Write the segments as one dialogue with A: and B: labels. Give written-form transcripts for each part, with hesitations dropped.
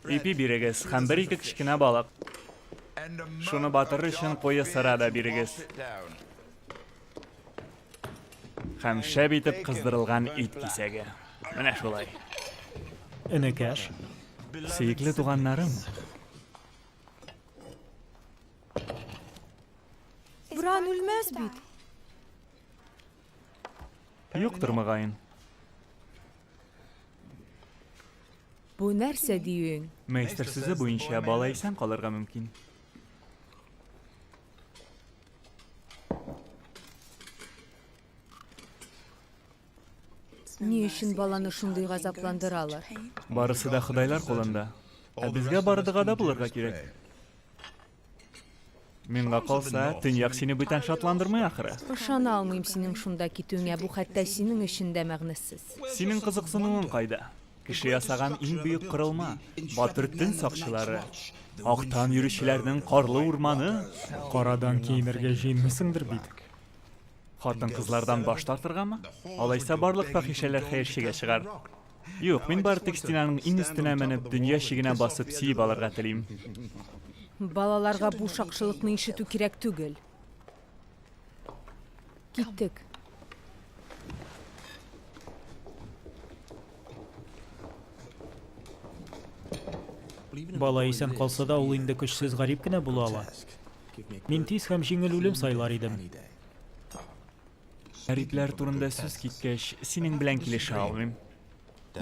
A: Ипи бирегез һәм бер-ике кечкенә балык. Шуны батырыр өчен куе сыра да бирегез. Һәм шәп итеп кыздырылган ит кисәге. Менә шулай.
B: Энекәш.
A: Сөекле туганнарым.
C: Бран үлмәс бит.
A: Юктыр, мөгаен.
C: Бу нәрсә диюең?
A: Мейстер сүзе буенча бала исән калырга мөмкин.
C: Ни өчен баланы шундый газапландыралар?
A: Барысы да ходайлар кулында. Ә безгә бары догада булырга кирәк. Миңа калса, төньяк сине бүтән шатландырмый ахры.
C: Ышана алмыйм синең шунда китүеңә, бу хәтта синең өчен дә мәгънәсез.
A: Синең кызыксынуың кайда? Кеше ясаган иң бөек корылма, батыр төн сакчылары, актан йөрүчеләрнең карлы урманы.
B: Карадан киенергә җыенмыйсыңдыр бит?
A: Хатын-кызлардан баш тартыргамы? Алайса барлык фахишәләр хәерчегә чыгар. Юк, мин бары тик стенаның иң өстенә менеп, дөнья чигенә басып сөеп алырга телим.
C: Балаларга бу шакшылыкны ишетү кирәк түгел. Киттек.
B: Бала исән калса да, ул инде көчсез гарип кенә була ала. Мин тиз һәм җиңел үлем сайлар идем.
A: Гарипләр турында сүз киткәч, синең белән килешә алмыйм.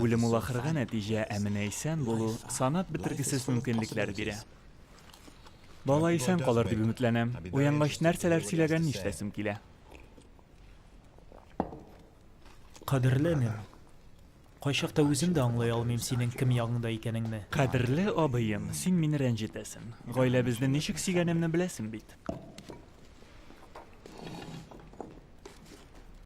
A: Үлем ул ахыргы нәтиҗә, ә менә исән булу санап бетергесез мөмкинлекләр бирә. Бала исән калыр дип өметләнәм. Уянгач нәрсәләр сөйләгәнен ишетәсем килә.
B: Кадерле энем, кайчакта үзем дә аңлый алмыйм синең кем ягыңда икәнеңне.
A: Кадерле абыем, син мине рәнҗетәсең. Гаиләбезне ничек сөйгәнемне беләсең бит.